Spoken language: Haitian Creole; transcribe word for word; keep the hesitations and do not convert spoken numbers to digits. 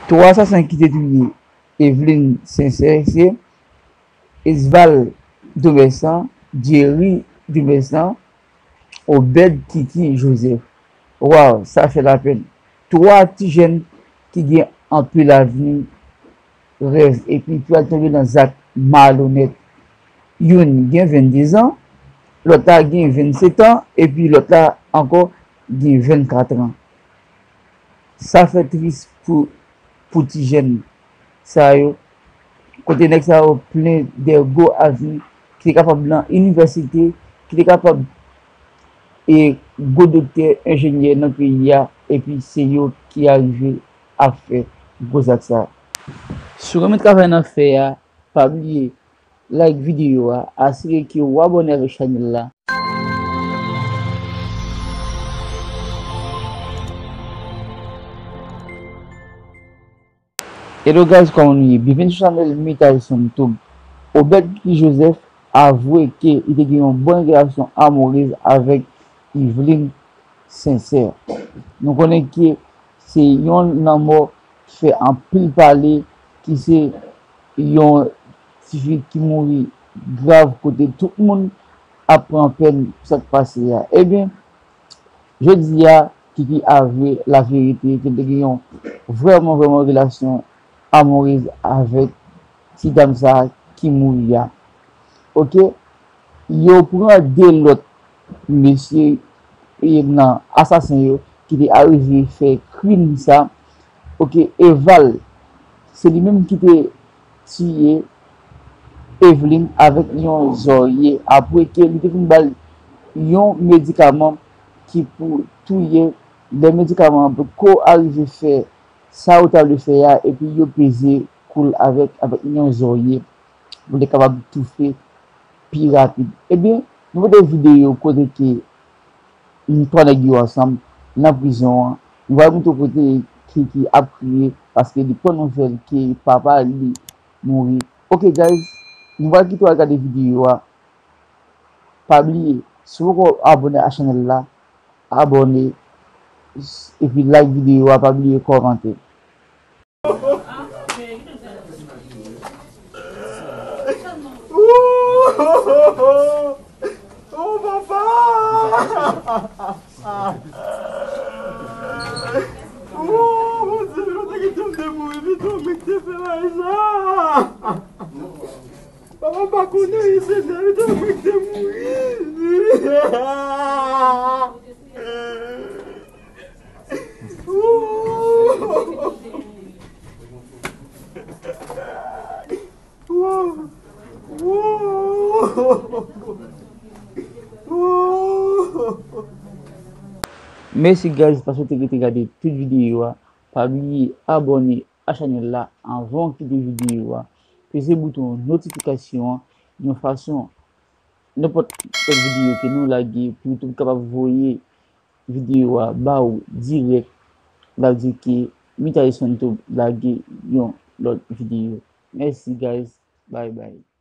Twa asasen ki te touye Eveline Sincère se Esval Dumersan, Jerry Dumersan, Obed Kiki Joseph. Waw, sa fè lapèn. Twa ti jèn ki gen anpil avni, rèv, epi pral tonbe nan zak malonèt. Youn gen venndezan, lòt la gen vennsetan, epi lòt la ankò gen vennkat an. Sa fè tris pou, pou ti jèn sa yo, kote nèg sa yo plen de gwo avni, ki te kapab nan inivèsite, ki te kapab e gwo doktè, enjenyè nan peyi a, epi se yo ki arive ap fè gwo zak sa. Si w renmen travay n ap fè a, pa bliye like videyo a, asire ke w abòne avèk chanèl la. Hello guys, kòman nou ye? Byenveni sou chanèl Mitaison Tube. Obed Kiki Joseph avwe ke li te gen yon bòn relasyon amorez avèk Eveline Sincère. Nou konnen ke se yon lanmò ki fè anpil pale, ki se yon tifi ki mouri grav kote tout moun ap pran pèn pou sa k pase a. Ebyen, jodi a, Kiki avwe laverite ke l te gen yon vrèman, vrèman relasyon amorez avèk ti dam sa a ki mouri a. Oke? Yo pran de lòt mesye, e, nan asasen yo ki te arive fè krim sa. Oke, Eval, se li menm ki te tiye Eveline avèk yon zòrye apre ke li te fin ba l yon medikaman ki pou touye. Lè medikaman an poko arive fè sa yo ta vle fè a, epi yo peze kou l avèk, avèk yon zòrye pou l te kapab toufe pi rapid. Ebyen, nou pote videyo kote ke twa nèg yo ansanm nan prizon an. Nou pral montre w kote Kiki ap kriye paske li pran nouvèl ke papa li mouri. Oke, guys, nou pral kite w al gade videyo a. Pa bliye, si w poko abòne a chanèl la, abòne, epi like videyo a, pa bliye kòmante. Oh, papa! Oh, Bondye, mwen te gentan vle mouri, men tou, men te fè bagay sa. Papa m pa konnen, Senyè, men tou, men te mouri. Mèsi guys paske w te rete gade tout videyo a. Pa bliye abòne a chanèl la anvan w kite videyo a. Peze bouton notifikasyon an yon fason nenpòt lòt videyo ke nou lage pou YouTube kapab voye videyo a ba w dirèk, l ap di ke Mitaison Tube lage yon lòt videyo. Mèsi, guys. Bye bye.